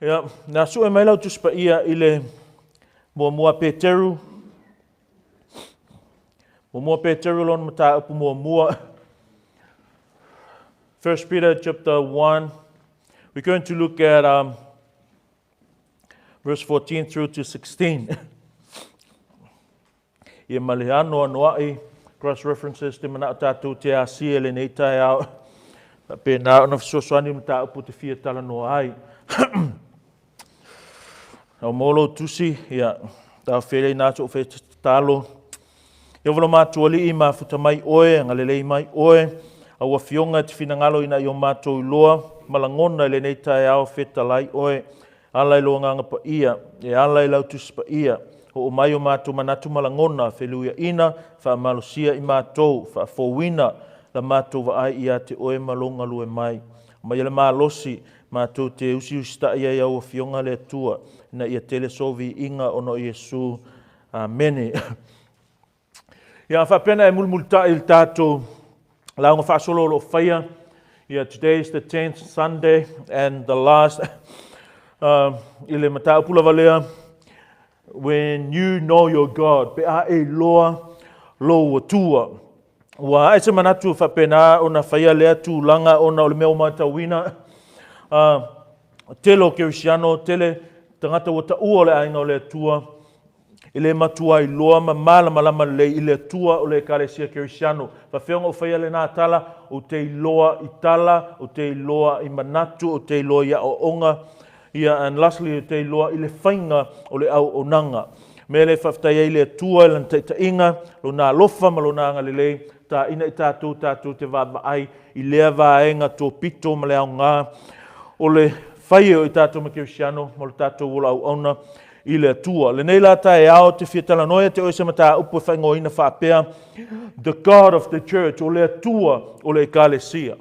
Ia, na sue mai lau Tusi Paia i le muamua Peteru. Muamua Peteru lona mataupu muamua. 1 Peter chapter 1. We're going to look at um, verse 14 through to 16. Ia ma le anoanoaʻi cross references te manaʻo tātou te asia i lenei taeao. Faapena ona fesoasoani mataupu te fia talanoa ai. Au mō lou tusi, ia, tā whēlei nā tō whē tatalo. Ia wala mātua lii mafuta mai oe, agalelei mai oe, a ua fionga te finagalo ina i o mātou iloa, malagona i lenei taeao fetalai oe, Ala i lou Agaga Paia, e ala i lau Tusi Paia, Hoʻo mai o mātou manatu ma lagona, Feluiaʻina, faamalosia i mātou, Faafouina la mātou vaai iā te Oe ma lou galue mai. Mai e le malosi, mātou te usiusitaʻi ai au Afioga le Atua, ina ia tele sou viiga ona o Iesu. Amene. Ia, faapena e mulimulitaʻi i le tatou lauga faasolo o lo o faia. Yeah, today is the 10th Sunday and the last i le mataupu lava lea when you know your God, pe a e iloa lou Atua. Ua ae se manatu faapena ona faia lea tulaga ona o le mea ua matauina tele o Kerisiano, tele tagata ua taua o le aiga o le Atua, E le matua iloa ma malamalama lelei i le Atua o le Ekalesia Kerisiano. Faafefea ona ou faia lenā tala? Ou te iloa i tala, ou te iloa i manatu, ou te iloa i aoaoga, ia, and lastly, ou te iloa i le faiga o le auaunaga. Mea lea e faafetai ai i le Atua i Lana taitaiga, Lona alofa ma Lona agalelei, tāina i tātou tātou te vaavaai i lea vaega tōpito ma le aoga o le fai e o i tātou ma Kerisiano mo le tātou ola auauna i le Atua. Lenei la taeao te fia talanoa ia te oe se mataupu e whaingoaina faapea The God of the Church, o le Atua o le Ekalesia.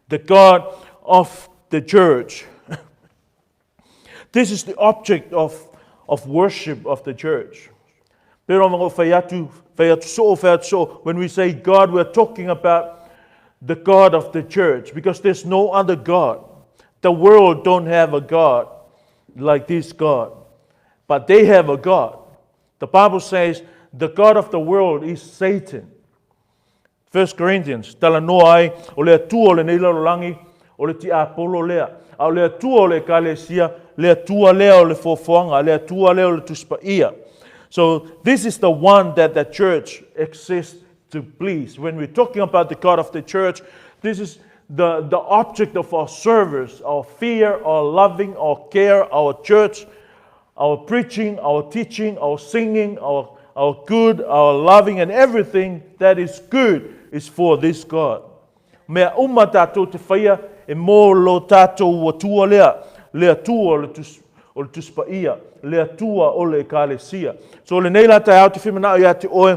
The God of the Church. This is the object of, of worship of the church. Pero mga whai atu, whai atu so'o, whai atu so'o. When we say God, we're talking about the God of the church because there's no other God. The world don't have a God like this God, but they have a God. The Bible says the God of the world is Satan. 1 Corinthians, talanoa ai, o le Atua o lenei lalolagi, o le tiapolo lea. A o le Atua o le Ekalesia, le Atua lea o le foafoaga, le Atua lea o le Tusi Paia. So this is the one that the church exists to please. When we're talking about the God of the church, this is the, the object of our service, our fear, our loving, our care, our church, our preaching, our teaching, our singing, our, our good, our loving, and everything that is good is for this God. Mea uma tātou te whaia e mō lo tātou Atua lea, le Atua o le tus, o le Tusi Paia, le Atua o le Ekalesia. So lenei la taeao te whimanao ia te oe,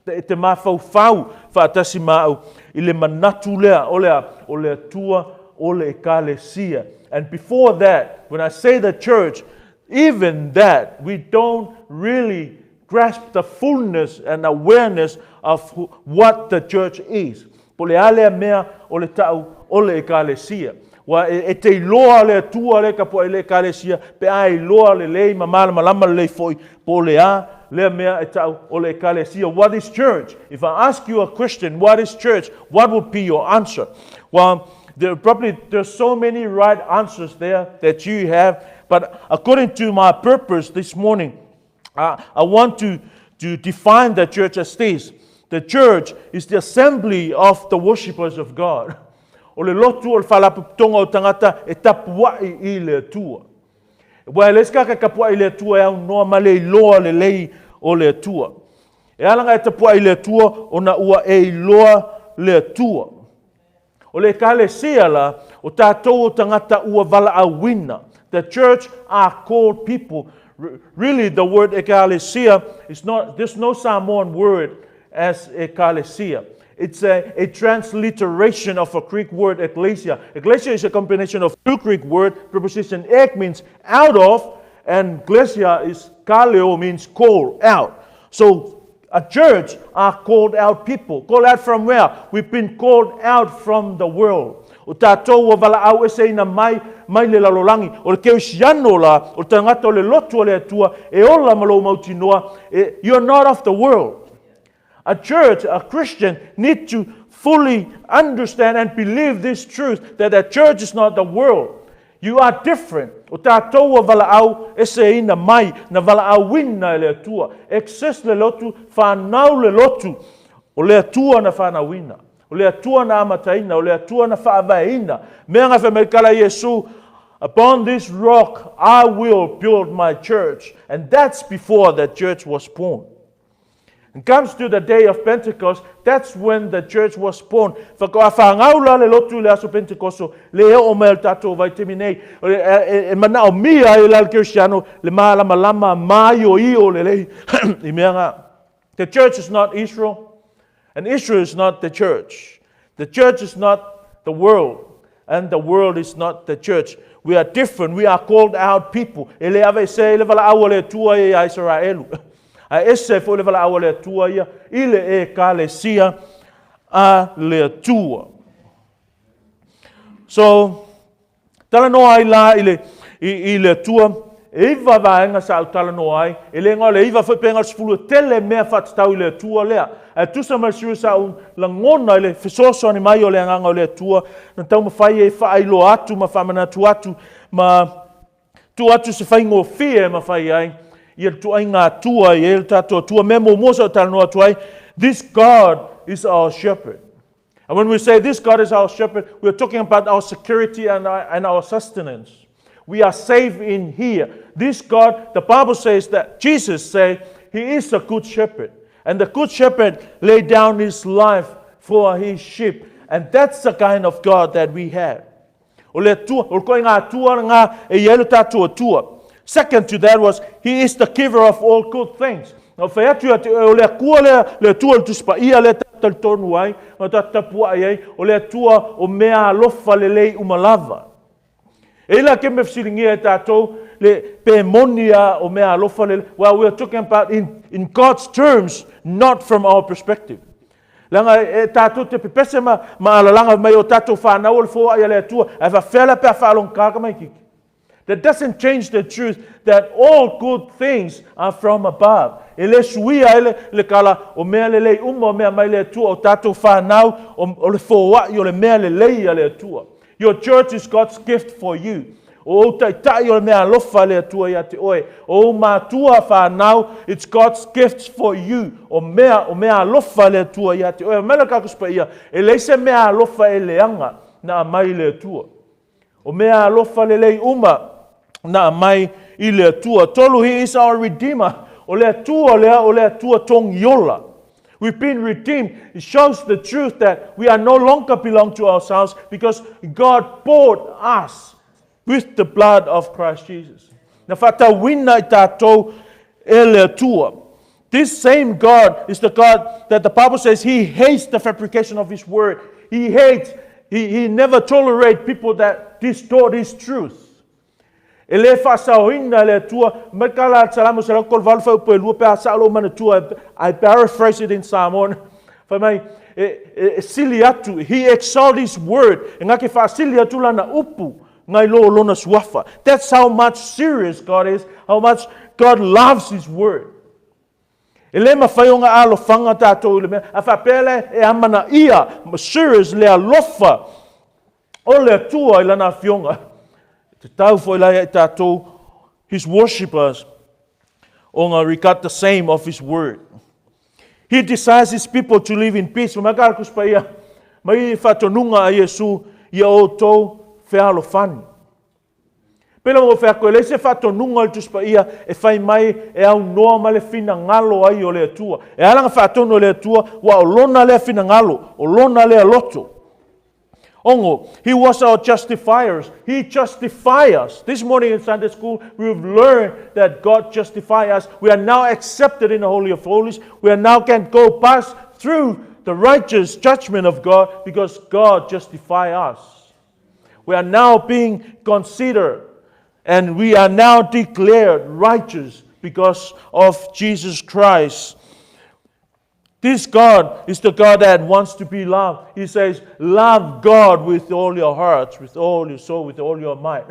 te, te mafaufau faatasi ma au i le manatu lea o le a, o le Atua o le Ekalesia. And before that, when I say the church, even that, we don't really grasp the fullness and awareness of what the church is. Po le a lea mea o le ta'u o le Ekalesia. Ua e, e te iloa le Atua le ka poʻe le Ekalesia, pe a iloa lelei ma malamalama lelei foi, po le a lea mea e ta'u o le Ekalesia. What is church? If I ask you a question, what is church? What would be your answer? Well, there probably there's so many right answers there that you have, but according to my purpose this morning, I, I want to, to define the church as this. The church is the assembly of the worshippers of God. O le lotu o le faalapotopotoga o tagata e tapuaʻi i le Atua. Ua e le isi kaka e tapuaʻi i le Atua e aunoa ma le iloa lelei o le Atua. E ala ona e tapuaʻi i le Atua ona ua e iloa le Atua. O le Ekalesia la, o tātou o tagata ua valaauina. The church are called people. Really, the word Ekalesia is not, there's no Samoan word as Ekalesia. It's a, a transliteration of a Greek word, ekklesia. Ekklesia is a combination of two Greek words. Preposition ek means out of, and klesia is kaleo means call out. So A church are called out people. Called out from where? We've been called out from the world. O tātou ua valaaueseina mai, mai le lalolagi. O le kerisiano la, o le tagata o le lotu a le Atua, e ola ma lou mautinoa, e, you're not of the world. A church, a Christian, need to fully understand and believe this truth that the church is not the world. You are different. O tātou ua valaaueseina mai, na valaauina e le Atua. Exist le lotu, whanau le lotu. O le Atua na whanauina. O le Atua na amataina. O le Atua na whaavaeina. Mea nga whai Iesu, upon this rock I will build my church. And that's before the church was born. And comes to the day of Pentecost, that's when the church was born. Whakaawhangau la le lotu le aso Pentecosto, le e o mai le tātou vaitaimi nei. E manaomia e la le Kristiano, le malamalama mai o i o le lei. I mea ngā. The church is not Israel, and Israel is not the church. The church is not the world, and the world is not the church. We are different. We are called out people. E le aveesea le valaau a le Atua ia ia Israelu. Ae ese foi le valaau a le Atua ia i le ekalesia a le Atua. So, talanoa ai la i le, i, i le Atua, e iva vaega sa ou talanoa ai, e le gata o le iva foi pe gata o le sefulu e tele mea faatatau i le Atua lea. Ae tusa ma le siui sa ou lagona i le fesoasoani mai o le Agaga o le Atua, na taumafai ai e faailoa atu ma faamanatu atu ma tuu atu se faigofie e mafai ai ia le ituaiga Atua e i ai le tatou Atua. Mea muamua sa ou talanoa atu ai, this God is our shepherd. And when we say this God is our shepherd, we are talking about our security and our sustenance. We are safe in here. This God, the Bible says that Jesus said he is a good shepherd. And the good shepherd laid down his life for his sheep. And that's the kind of God that we have. O le Atua, o le ituaiga Atua lena e i ai le tatou Atua. Second to that was, he is the giver of all good things. Na fai atu ia te oe, o le Atua lea, le Atua o le Tusi Paia lea tatou talitonu ai, ma tatou tapuai ai, o le Atua o mea alofa lelei uma lava. E i la ke mea fesiligia e tatou, le pe moni a o mea alofa lelei. Well, we are talking about in God's terms, not from our perspective. Leaga e tatou te pepese ma, ma alalaga mai o tatou whanau o le foai a le Atua, ae faafefea la pe a faalogogata tamaititi. That doesn't change the truth that all good things are from above. E le suia ai le, le kala o mea lelei uma o mea mai le Atua o tatou whanau o, o le foai o le mea lelei a le Atua. Your church is God's gift for you. O ou taitai o le mea alofa a le Atua ia te oe. O ou matua whanau, it's God's gift for you. O mea, o mea alofa a le Atua ia te oe. Mai le Tusi Paia, e leai se mea alofa e leaga na aumai le Atua. O mea alofa lelei uma na aumai i le Atua. Tolu, he is our redeemer. O le Atua lea, o le Atua togiola. We've been redeemed. It shows the truth that we are no longer belong to ourselves because God bought us with the blood of Christ Jesus. Na faatauina i tatou e le Atua. This same God is the God that the Bible says he hates the fabrication of his word. He hates, he never tolerate people that distort his truth. E le faasaoina le Atua, mai ka la Salamo 138 fuaiupu e 2 pe a sao lou manatua, I paraphrase it in Samoan. Fai mai, e, e, e sili atu, he exalt his word, e ngake faasili atu lana upu, ngai lo lona suafa. That's how much serious God is, how much God loves his word. E le mafai ona alofaga tatou i le mea, a faapea le e amanaia, serious le alofa o le Atua i lana afioga. Te tau foi lai ai tatou, his worshippers, ona regard the same of his word. He desires his people to live in peace. Mai ka Tusi Paia, mai faatonuga a Iesu ia outou fealofani. Pela o whea e leai se faatonuga o le Tusi Paia e fai mai e aunoa ma le finagalo ai o le Atua. E ala ona faatonu e le Atua, ua o lona lea finagalo, o lona lea loto. Ono, he was our justifiers. He justified us. This morning in Sunday school, we've learned that God justified us. We are now accepted in the Holy of Holies. We are now can go pass through the righteous judgment of God because God justified us. We are now being considered and we are now declared righteous because of Jesus Christ. This God is the God that wants to be loved. He says, Love God with all your hearts, with all your soul, with all your might.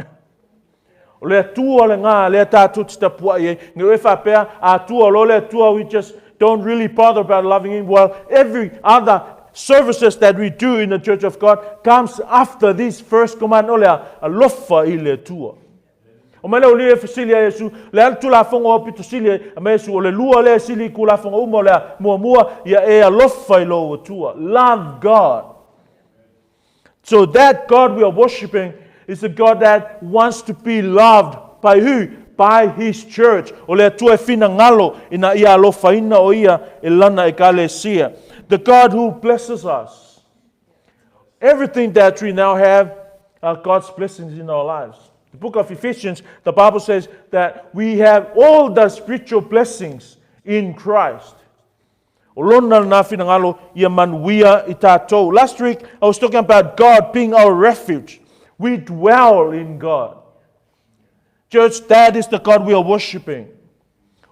O le Atua lenā, lea tātou te tapuaʻi ai. Nge oe faapea, a Atua loa le Atua, we just don't really bother about loving Him. Well, every other services that we do in the Church of God comes after this first command, o le alofa i le Atua. O mai le uli e fesili a Iesu, le a le tulafono aupito sili ai, a mai Iesu, o le lua lea e sili i tulafono uma, o le a muamua, ia e alofa i lou Atua. Love God. So that God we are worshiping is a God that wants to be loved by who? By His church. O le Atua e finagalo ina ia alofaina o ia e lana ekalesia. The God who blesses us. Everything that we now have are God's blessings in our lives. The book of Ephesians, the Bible says that we have all the spiritual blessings in Christ. O lona lena finagalo ia manuia i tātou. Last week, I was talking about God being our refuge. We dwell in God. Church, that is the God we are worshiping.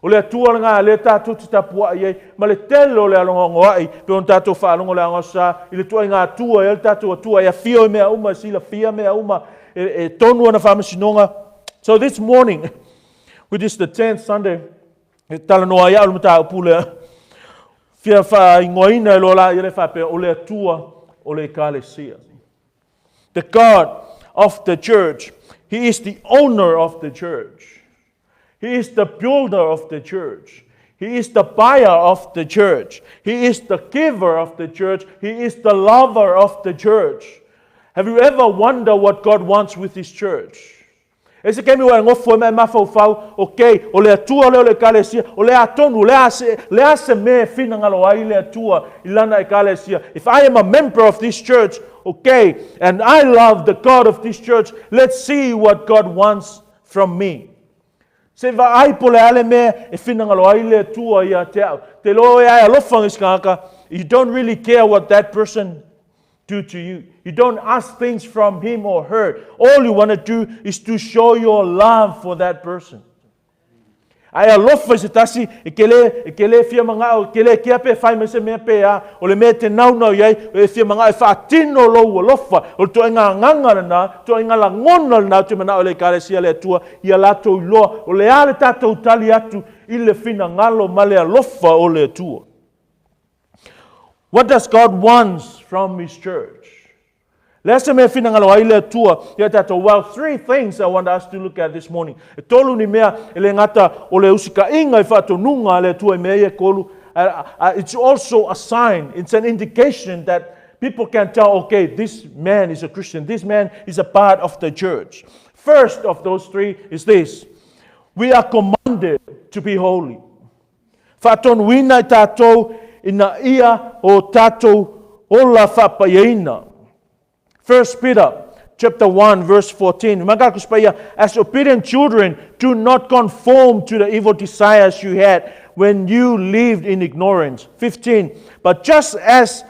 O le Atua lenā lea tātou te tapuaʻi ai, ma le tele o le alogoagoaʻi, pe ona tātou faalogo le aogaosa i le tuaiga Atua e le tātou Atua e afio i mea uma, e silafia mea uma, e, e tonu ana faamasinoga. So this morning, which is the 10th Sunday, E talanoa ai au le mataupu lea. Fia whaingoaina e loa la ia le whapea o le Atua o le Ekalesia. The God of the church. He is the owner of the church. He is the builder of the church. He is the buyer of the church. He is the giver of the church. He is the lover of the church. Have you ever wondered what God wants with His church? E se kemi ua e ngofo e mai mafaufau, okay, o le Atua lea o le Ekalesia, o le a tonu, le a se, le a se mea e finagalo ai le Atua i lana Ekalesia. If I am a member of this church, okay, and I love the God of this church, let's see what God wants from me. Se vaai po le a le mea e finagalo ai le Atua ia te au. Te loa e ai alofa nisi kangaka, you don't really care what that person do to you. You don't ask things from him or her. All you want to do is to show your love for that person. Ae alofa i se tasi, e ke le, e ke le fia mangao, e ke le kea pe whai mai se mea pe a, o le mea te naunau i ai, e fia mangao e whaatino lou alofa, o le toenga nganga lena, toenga lagona lena o te manao le ekalesia le Atua, ia latou iloa, o le a le tatou tali atu i le finagalo ma le alofa o le Atua. What does God wants from His church? Le a se mea finagalo ai le Atua ia tātou. Well, three things I want us to look at this morning. E tolu ni mea e le ngata o le usikaʻiga i faatonuga a le Atua i mea ia e kolu. It's also a sign, it's an indication that people can tell, okay, this man is a Christian, this man is a part of the church. First of those three is this. We are commanded to be holy. Faatonuina i tātou ina ia o tātou ola faapaiaina. 1 Peter chapter 1 verse 14. As obedient children, do not conform to the evil desires you had when you lived in ignorance. 15. But just as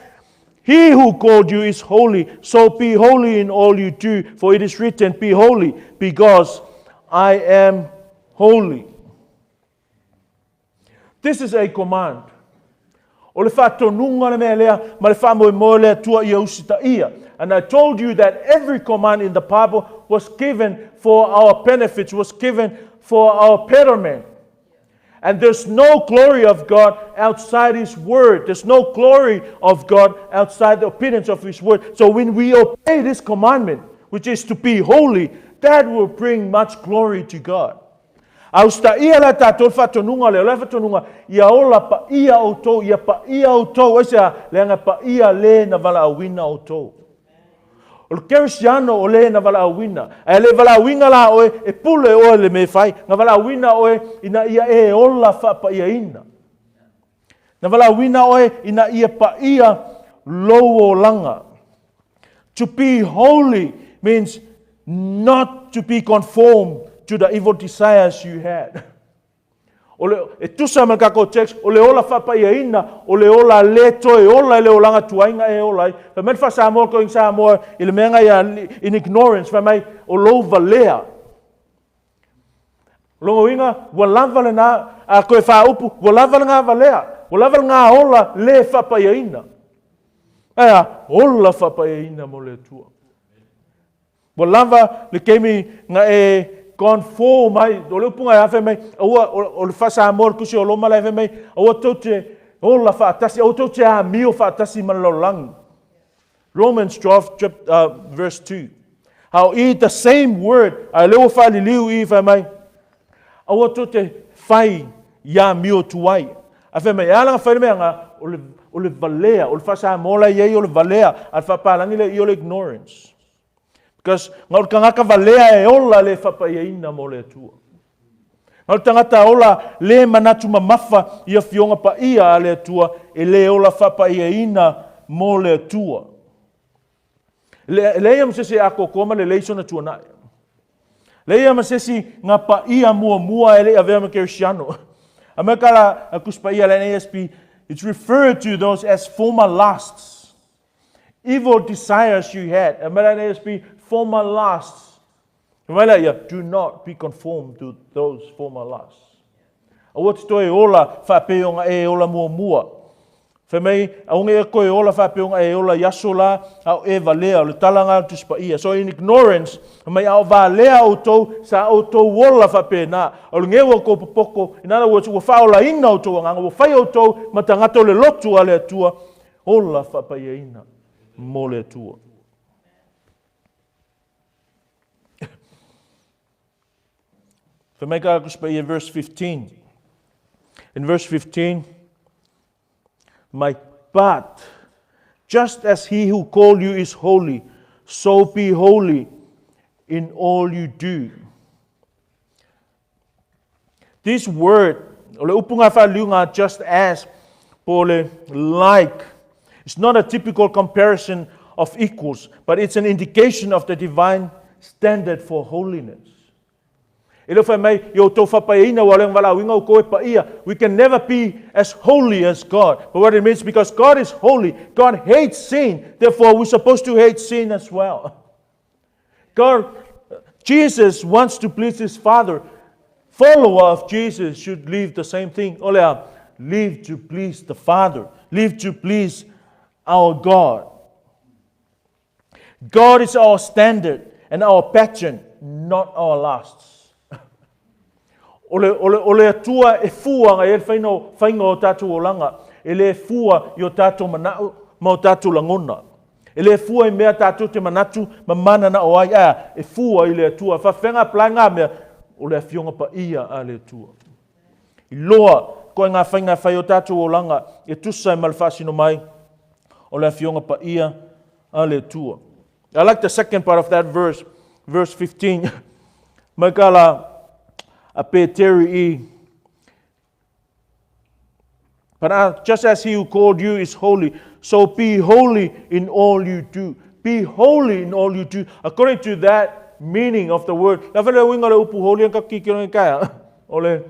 he who called you is holy, so be holy in all you do, for it is written, Be holy, because I am holy. This is a command. O le faatonuga le mea lea, ma le faamoemoe le Atua ia usitaia. And I told you that every command in the Bible was given for our benefits, was given for our betterment. And there's no glory of God outside His Word. There's no glory of God outside the obedience of His Word. So when we obey this commandment, which is to be holy, that will bring much glory to God. A usitaia la e tatou le faatonuga lea, o le a faatonuga? Ia ola paia outou, ia paia outou, aisea? Leaga e paia le na valaauina outou. O le kerisiano o le na valaauina. Ae le valaauina la oe, e pule oe le mea e fai. Na valaauina oe ina ia e ola faapaiaina. Na valaauina oe ina ia paia lou olaga. To be holy means not to be conformed to the evil desires you had. O le, e tusa ma le kākou text, o le ola faapaiaina, o le ola le toe ola i le olaga tuaiga e ola ai. Fai mai le faa-Samoa, going Samoa, i le mea ngai a, in ignorance, fai mai, o lou valea. Longa uiga, ua lava lena, a koe faaupu, ua lava lena valea. Ua lava le gaola le faapaiaina. Ae a? Ola faapaiaina mo le Atua. Ua lava le taimi na e conform ai, o le upu na fai mai, aua, o le faa-Samoa le tusi o Roma la e fai mai, aua tou te ola faatasi, aua tou te amio faatasi ma le lalolagi. Romans 12, verse 2. How i the same word, a lea ua faaliliu i fai mai, aua tou te fai i amio tuai. A fai mai, e ala na fai le mea nga, o le valea, o le faa-Samoa la i ai o le valea, a le faapalagi lea i o le ignorance. Because na o le tagata valea e ola le faapaiaina mo le Atua. Na o le tagata ola le manatu mamafa i afioga paia a le Atua e le ola faapaiaina mo le Atua. Le, leai ma se isi e atoatoa ma lelei sona tuanai. Leai ma se isi nga paia muamua e le i avea ma Kerisiano. A mea kala a Tusi Paia le NASB, it's referred to those as former lusts. Evil desires you had. A mea la NASB, former lusts. Fai mai la ia, do not be conformed to those former lusts. Aua te toe ola faapei ona e ola muamua. Fai mai, aua ne i e toe ola faapei ona e ola i aso la, a o e valea, o le tala lena o le Tusi Paia. So in ignorance, fai mai, a o valea outou, sa outou ola faapena. O lenei ua outou popoto, in other words, ua faaolaina outou agaga, ua fai outou ma tagata o le lotu a le Atua, ola faapaiaina mo le Atua. Fai mai ka Tusi Paia verse 15. In verse 15, my but just as he who called you is holy, so be holy in all you do. This word, o le upu ngā whaliunga just as, po le like, it's not a typical comparison of equals, but it's an indication of the divine standard for holiness. E le o fai mai, i outou faapaiaina ua le valaauina outou e paia. We can never be as holy as God. But what it means, because God is holy, God hates sin, therefore we're supposed to hate sin as well. God, Jesus wants to please his Father. Follower of Jesus should live the same thing. O le a, live to please the Father. Live to please our God. God is our standard and our pattern, not our lusts. O le, o le, o le Atua e fua ngai ai le faina o, fainga o tatou olaga, e le fua i o tatou manao ma o tatou lagona. E le fua i mea tatou te manatu ma mananao ai, a e fua i le Atua. Faafefea apply ngā mea? O le Afioga Paia a le Atua. I loa koe ngā fainga e fai o tatou olaga e tusa ai ma le faasino mai o le Afioga Paia a le Atua. I like the second part of that verse, verse 15. Mai ka la a Peteri i. But just as he who called you is holy, so be holy in all you do. Be holy in all you do. According to that meaning of the word. La whale uinga le upu holy ang ka ki ki kaya. Ole.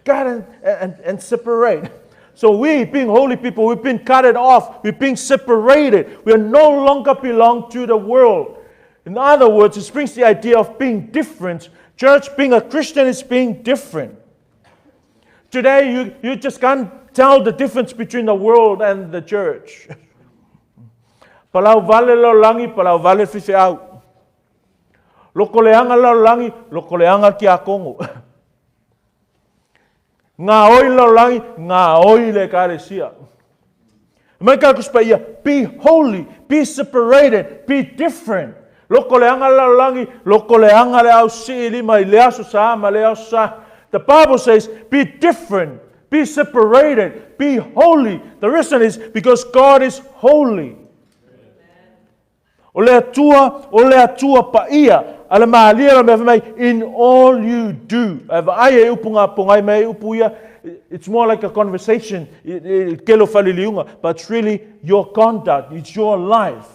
God and, and, and separate. So we, being holy people, we've been cut it off. We've been separated. We are no longer belong to the world. In other words, it brings the idea of being different. Church, being a Christian is being different. Today, you, you just can't tell the difference between the world and the church. Palau vale lalolagi, palau vale fifeau. Loko leaga le lalolagi, loko leaga le tiakono. Gaoi le lalolagi, gaoi le ekalesia. Mai ka Tusi Paia, be holy, be separated, be different. Loko leaga le lalolagi, loko leaga le au sii lima i le aso sa ma le aso sa. The Bible says, be different, be separated, be holy. The reason is because God is holy. O le Atua, o le Atua paia, a le malie la mea fai mai, in all you do. Ae vaai e upu ngā pongai mai upu ia, it's more like a conversation, i kelo whaliliunga, but it's really your conduct, it's your life.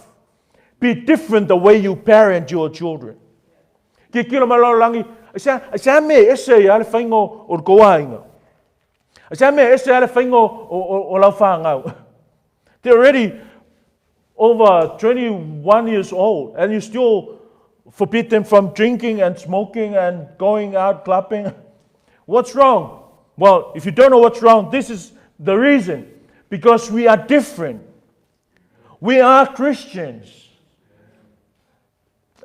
Be different the way you parent your children. Ki kilo ma lalolagi, ai sea me ese ia le whainga o le kou aiga. Ai sea me ese ia le whainga o lau whāngau. They're already over 21 years old and you still forbid them from drinking and smoking and going out clubbing? What's wrong? Well, if you don't know what's wrong, this is the reason. Because we are different. We are Christians.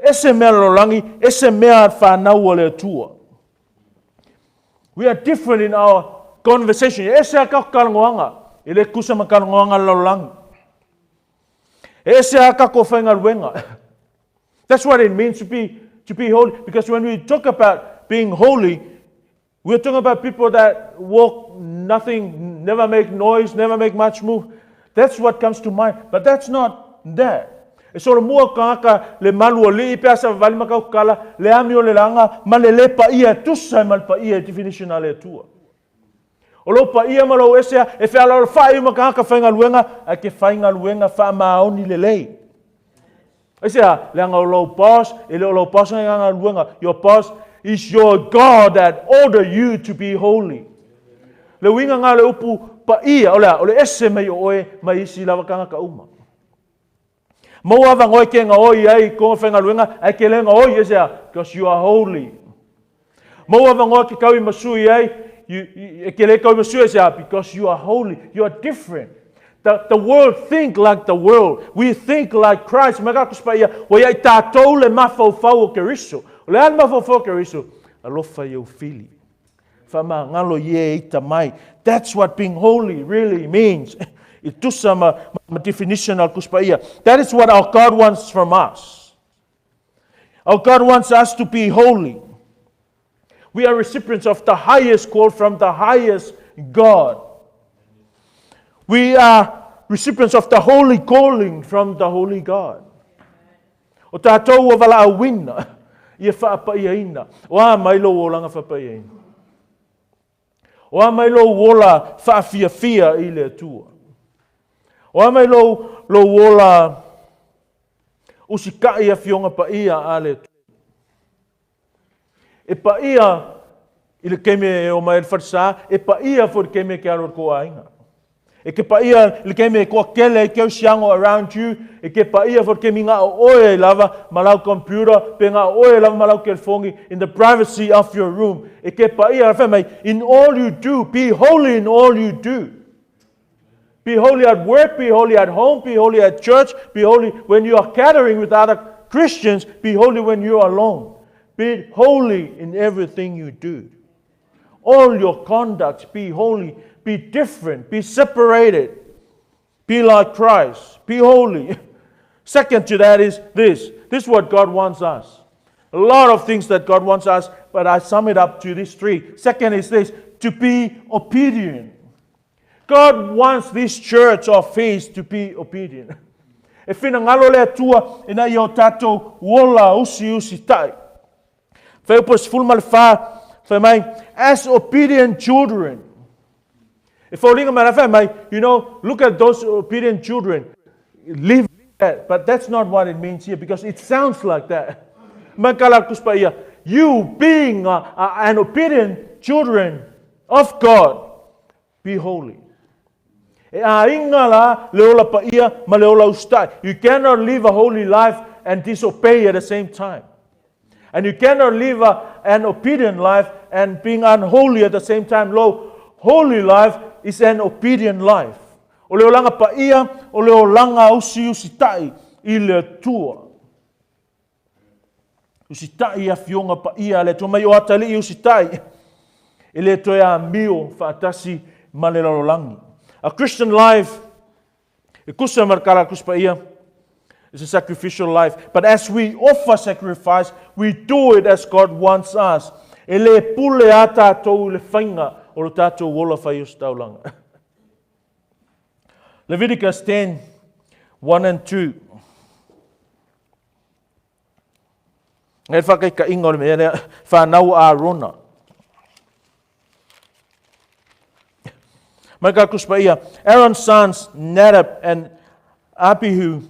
Ese mea lalolagi, ese mea whanau o le Atua. We are different in our conversation. Ese a ka kalangoanga. E le kusa ma kalangoanga lalolagi. Ese a ka ko whaingaluenga. That's what it means to be, to be holy. Because when we talk about being holy, we're talking about people that walk nothing, never make noise, never make much move. That's what comes to mind. But that's not that. E solomua kāka le malu o lii pe asa vali makau kala le ami o le langa ma le le paia tusa ma le paia definition a le Atua. O lou paia ma lou ese e fealaalafa'i uma tagata faigaluega, ae ke faigaluega faamaoni lelei. Aisea? Leaga o lou boss, e le o lou boss na galuega. Your boss is your God that order you to be holy. Le uiga nga le upu paia, o le a, o le ese mai o oe mai isi lava tagata uma. Maua avanoa e ke gaoi ai i kona faigaluega, ae ke le gaoi, aisea? Because you are holy. Maua avanoa ke kau i masui ai, e ke le kau i masui, aisea? Because you are holy. You are different. The, the world think like the world. We think like Christ. Mai ka kusi paia, ua ia i tātou le mafaufau o Keriso. O le a le mafaufau o Keriso? Alofa i ou fili. Faamagalo i e ita mai. That's what being holy really means. I tusa ma, ma definition al Tusi Paia. That is what our God wants from us. Our God wants us to be holy. We are recipients of the highest call from the highest God. We are recipients of the holy calling from the holy God. O tātou ua valaauina, ia faapaiaina. O a mai lou olaga faapaiaina? O a mai lou ola faafiafia i le Atua? O a mai lou, lou ola usita'i afioga paia a le Atua? E paia i le taimi e o mai ai le falesa, e paia foi i le taimi e ke alo i le kou aiga. E ke paia i le taimi e toatele ai kerisiano around you, e ke paia foi i le taimi na o oe ai lava ma lau computer, pe na o oe ai lava ma lau telefoni in the privacy of your room. E ke paia, fai mai, in all you do, be holy in all you do. Be holy at work, be holy at home, be holy at church, be holy when you are gathering with other Christians, be holy when you are alone. Be holy in everything you do. All your conduct, be holy, be different, be separated. Be like Christ, be holy. Second to that is this. This is what God wants us. A lot of things that God wants us, but I sum it up to these three. Second is this to be obedient. God wants this church of His to be obedient. E finagalo le Atua ina ia o tātou ola usiusitai. Fuaiupu 14, fai mai, as obedient children. E foliga mai fai mai, you know, look at those obedient children. Live that. But that's not what it means here because it sounds like that. Mai kala Tusi Paia, you being an obedient children of God, be holy. E aiga la le ola paia ma le ola usitai. You cannot live a holy life and disobey at the same time. And you cannot live a, an obedient life and being unholy at the same time. Lo, holy life is an obedient life. O le olaga paia, o le olaga usiusitai i le Atua. Usitai afioga paia a le Atua mai o atalii usitai e le toe amio faatasi ma le lalolagi. A Christian life, e kusa ma le kala Tusi Paia, is a sacrificial life. But as we offer sacrifice, we do it as God wants us. E le pule a tātou i le faiga o lo tātou ola fai ositaulaga. Leviticus 10, 1 and 2. Ngai whakaikainga o le mea lea, whanau a Arona. Mai ka Tusi Paia, Aaron's sons Nadab and Abihu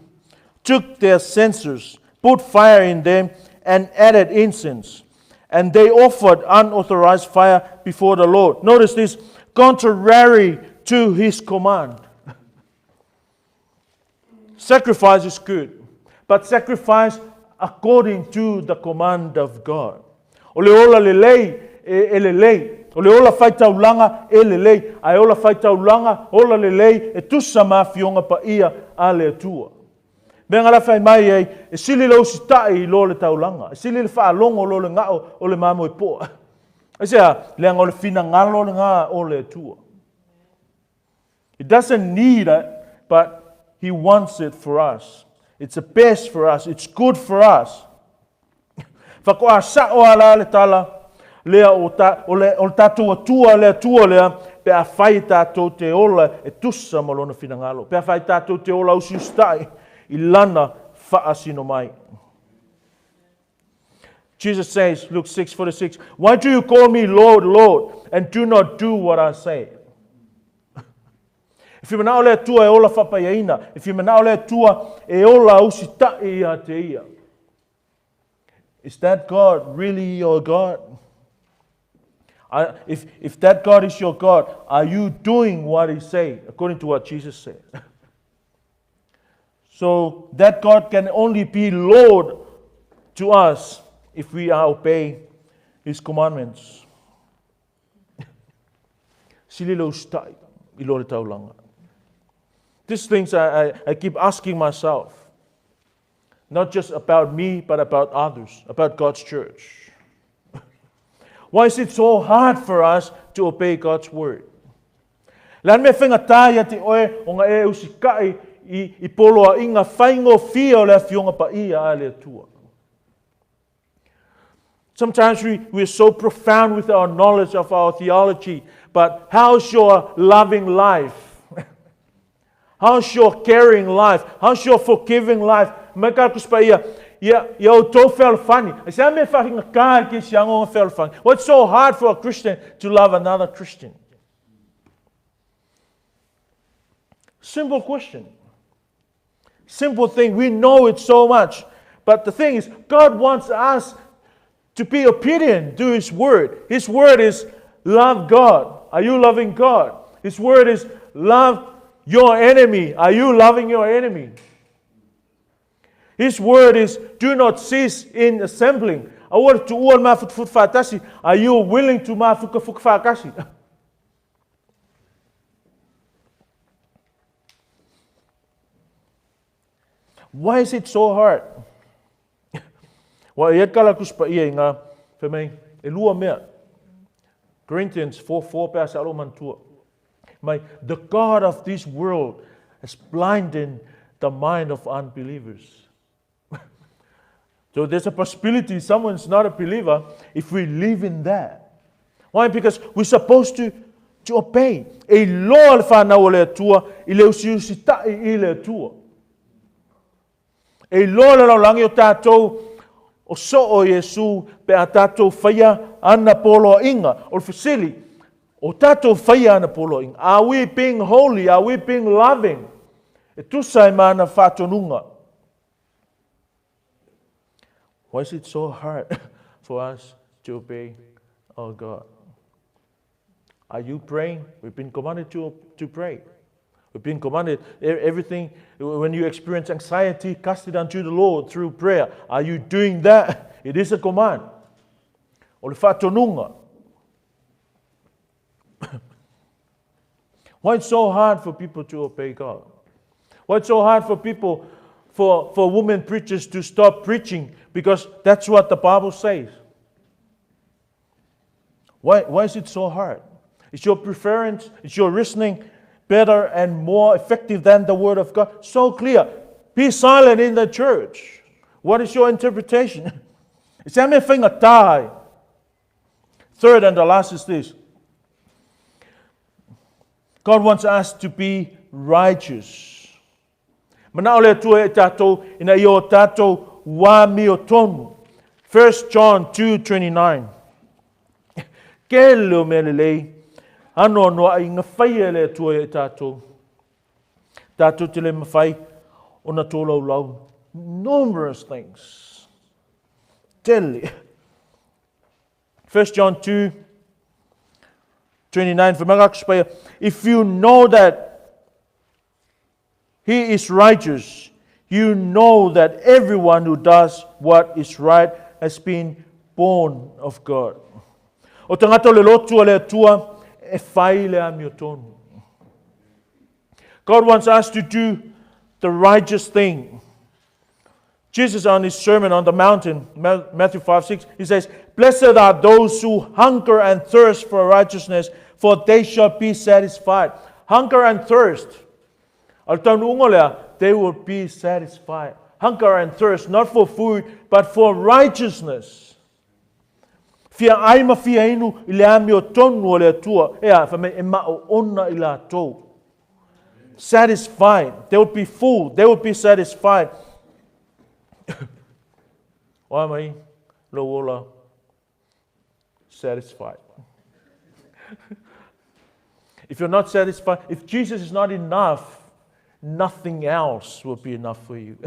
took their censers, put fire in them, and added incense. And they offered unauthorized fire before the Lord. Notice this, contrary to his command. Sacrifice is good, but sacrifice according to the command of God. O le ola lelei e, e lelei. O le ola faitaulaga e lelei. Ae ola faitaulaga, ola lelei e tusa ma afioga paia a le Atua. Mea nga la fai mai ai, e sili le usitai i lo le taulaga. E sili le faalogo lo le gao o le mamoe poa. Aisea, leaga o le finagalo lena o le Atua. He doesn't need it, but He wants it for us. It's the best for us. It's good for us. Faatoa sao a la le tala lea o, ta, o, le, o le tatou Atua le Atua lea pe a fai tatou te ola e tusa ma lona finagalo. Pe a fai tatou te ola usiusitai i lana faasino mai. Jesus says, Luke 6:46, Why do you call me Lord, Lord, and do not do what I say? E whimanao le Atua e ola whapaiaina. E whimanao le Atua e ola usitai ia te ia. Is that God really your God? I, if, if that God is your God, are you doing what he say, according to what Jesus said? So that God can only be Lord to us if we are obey His commandments. Sili le usitai i lo le taulaga. These things I, I, I keep asking myself. Not just about me, but about others, about God's church. Why is it so hard for us to obey God's word? Le a le mea faigata ia te oe ona e usikai i, i poloaiga faigofie o le Afioga Paia a le Atua. Sometimes we, we are so profound with our knowledge of our theology, but how's your loving life? How's your caring life? How's your forgiving life? Mai ka kuspa ia, ia, ia o tō fealofani. Ai se a mea whahinga ke si ango fealofani. What's so hard for a Christian to love another Christian? Simple question. Simple thing. We know it so much. But the thing is, God wants us to be obedient to His word. His word is love God. Are you loving God? His word is love your enemy. Are you loving your enemy? His word is do not cease in assembling. Aua le tuua le mafutufutu faatasi. Are you willing to mafukafuka faatasi? Why is it so hard? Wa e kala kuspa ia i ngā, whai mai, e lua mea. Corinthians 4:4 pe asa alo mantua. Mai, the God of this world has blinded the mind of unbelievers. So there's a possibility someone's not a believer if we live in that. Why? Because we're supposed to, to obey. E iloa le whanau o le Atua i le usiusita'i i le Atua. E iloa le lalolagi o tātou o soo Iesu pe a tātou whaia ana poloaiga. O le fesili, o tātou whaia ana poloaiga. Are we being holy? Are we being loving? E tusa e mana whātonunga. Why is it so hard for us to obey our God? Are you praying? We've been commanded to, to pray. We've been commanded everything. When you experience anxiety, cast it unto the Lord through prayer. Are you doing that? It is a command. O le whaatonunga. Why it's so hard for people to obey God? Why it's so hard for people, for, for women preachers to stop preaching? Because that's what the Bible says. Why, why is it so hard? Is your preference, is your reasoning better and more effective than the Word of God? So clear. Be silent in the church. What is your interpretation? Third and the last is this God wants us to be righteous. Manao le Atua e tātou ina ia o tātou wā mio tonu. 1 John 2.29 Ke leo mea lelei, ano ano ai ngā whai e le Atua e tātou. Tātou te le mawhai o na tō lau. Numerous things. Tele. 1 John 2, 29, if you know that he is righteous, You know that everyone who does what is right has been born of God. O tagata o le lotu a le Atua e fai le amiotonu. God wants us to do the righteous thing. Jesus, on his Sermon on the Mountain, Matthew 5 6, he says, Blessed are those who hunger and thirst for righteousness, for they shall be satisfied. Hunger and thirst. They will be satisfied. Hunger and thirst, not for food, but for righteousness. Fia ai ma fia inu i le amiotonu o le Atua, e a, fai mai e maoona i latou. Satisfied. They will be full. They will be satisfied. O a mai lou ola satisfied? If you're not satisfied, if Jesus is not enough, nothing else will be enough for you.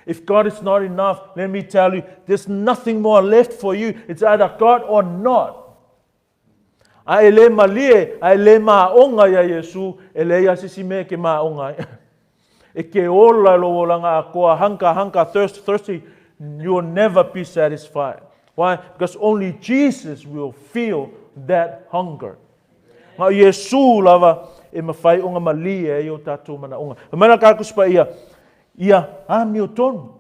If God is not enough, let me tell you, there's nothing more left for you. It's either God or not. A e le malie, a e le maonga ia Iesu, e le ia sisi me ke maonga ai. E ke ola lo olaga akoa, hunger, hunger, thirst, thirsty, you will never be satisfied. Why? Because only Jesus will feel that hunger. Ma o Iesu lava e mawhai o ngā malie ai o tātou manaonga. Ma mana ka kuspa ia, ia amiotonu.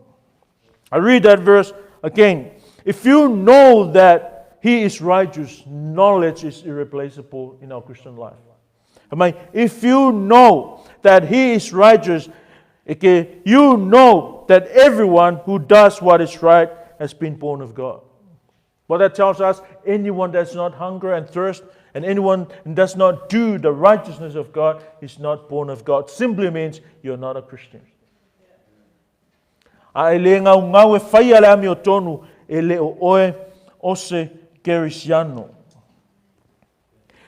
I read that verse again. If you know that he is righteous, knowledge is irreplaceable in our Christian life. I mean, if you know that he is righteous, okay, you know that everyone who does what is right has been born of God. What that tells us, anyone that's not hunger and thirst, and anyone who does not do the righteousness of God is not born of God. Simply means you're not a Christian. A e le ngaungau e whaia le amiotonu e le o oe o se Kerisiano.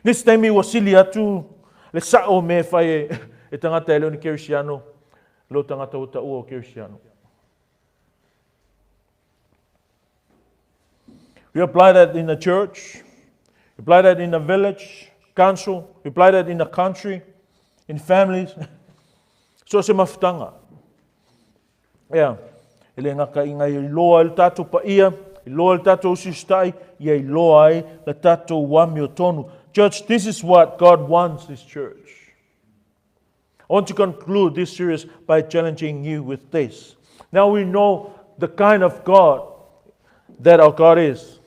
Nisi taimi ua sili atu le sa'o o mea e fai e, e tagata e le o ni Kerisiano, lo tagata ua taua o Kerisiano. We apply that in the church, we apply that in the village, council, we apply that in the country, in families. So se mafutaga. Ea, e le gata ina ia iloa ai le tatou paia, iloa ai le tatou usiusitai, ia iloa ai le tatou amiotonu. Church, this is what God wants this church. I want to conclude this series by challenging you with this. Now we know the kind of God that our God is.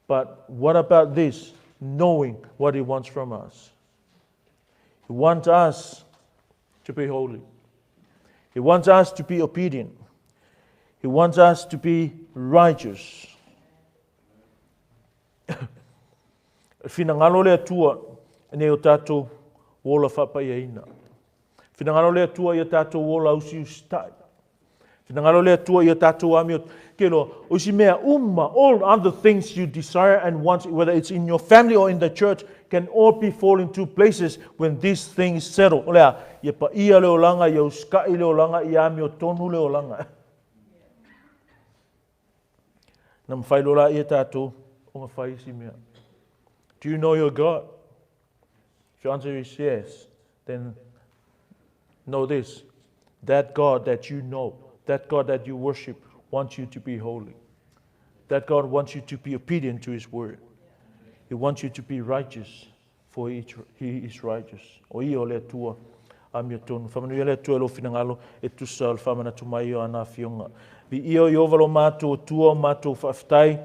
But what about this? Knowing what He wants from us. He wants us to be holy. He wants us to be obedient. He wants us to be righteous. Finagalo le Atua nei o tātou ola faapaiaina. Finagalo le Atua ia tātou ola usiusitai. Finagalo le Atua ia tātou amio. Ke loa, o isi mea uma, all other things you desire and want, whether it's in your family or in the church, can all be fall into places when these things settle. O lea, ia paia le olaga, ia usika'i le olaga, ia amiotonu le olaga. Na mawhai loa la ia tātou o ngā whai isi mea. Do you know your God? If your answer is yes, then know this. That God that you know, that God that you worship, wants you to be holy. That God wants you to be obedient to His word. He wants you to be righteous, for He is righteous. O ia o le Atua amiotonu. Whamanuia le Atua e lou finagalo e tusa o le whaamanatu mai o ana afioga. Viia o Ieova lo matou Atua o matou faafetai,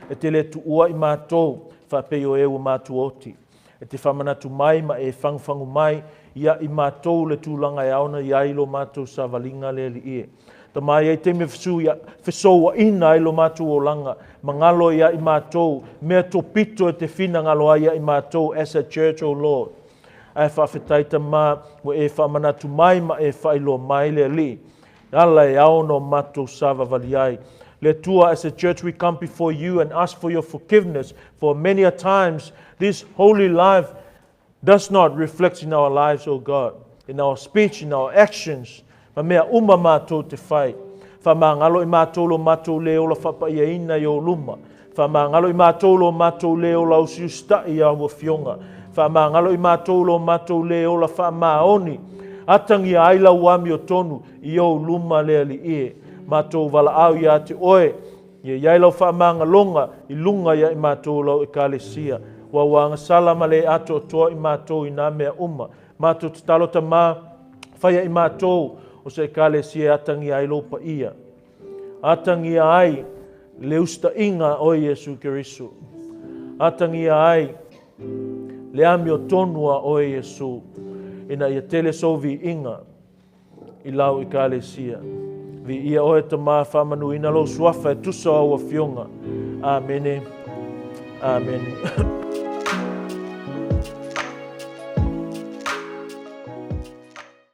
e te le tuua i matou, faapei o e ua matou oti. E te faamanatu mai ma e fagufagu mai ia i matou le tulaga e ao ona i ai lo matou savaliga le Alii e. Tama ai taimi e fesu ia, fesouaina ai lo matou olaga, magalo ia i matou, mea topito e te finagalo ai ia i matou as a church, O Lord. Ae faafetai Tama ua e faamanatu mai ma e faailoa mai le Alii, ala e ao ona o matou savavali ai. Le Atua, as a church we come before you and ask for your forgiveness, for many a times this holy life does not reflect in our lives, O God, in our speech, in our actions, ma mea uma matou te whai. Whamangalo i mātou lo mātou le ola whapaiaina i o luma. Whamangalo i mātou lo mātou le ola usiusita'i i a ua fionga. Whamangalo i mātou lo mātou le ola whaamaoni. atagia ai lau amiotonu i ou luma le Alii e. Matou valaau ia te oe, ia i ai lau faamagaloga i luga ia i matou lau Ekalesia. Ua ua agasala ma le atoatoa i matou i nā mea uma. Matou tatalo Tamā, faia i matou o se Ekalesia e atagia ai lou paia. Atagia ai le usita'iga a oe Iesu Keriso. Atagia ai le amiotonu a oe Iesu, ina ia tele sou viiga i lau Ekalesia. Viia oe Tamā, faamanuina lou suafa e tusa o au afioga. Amene. Amene.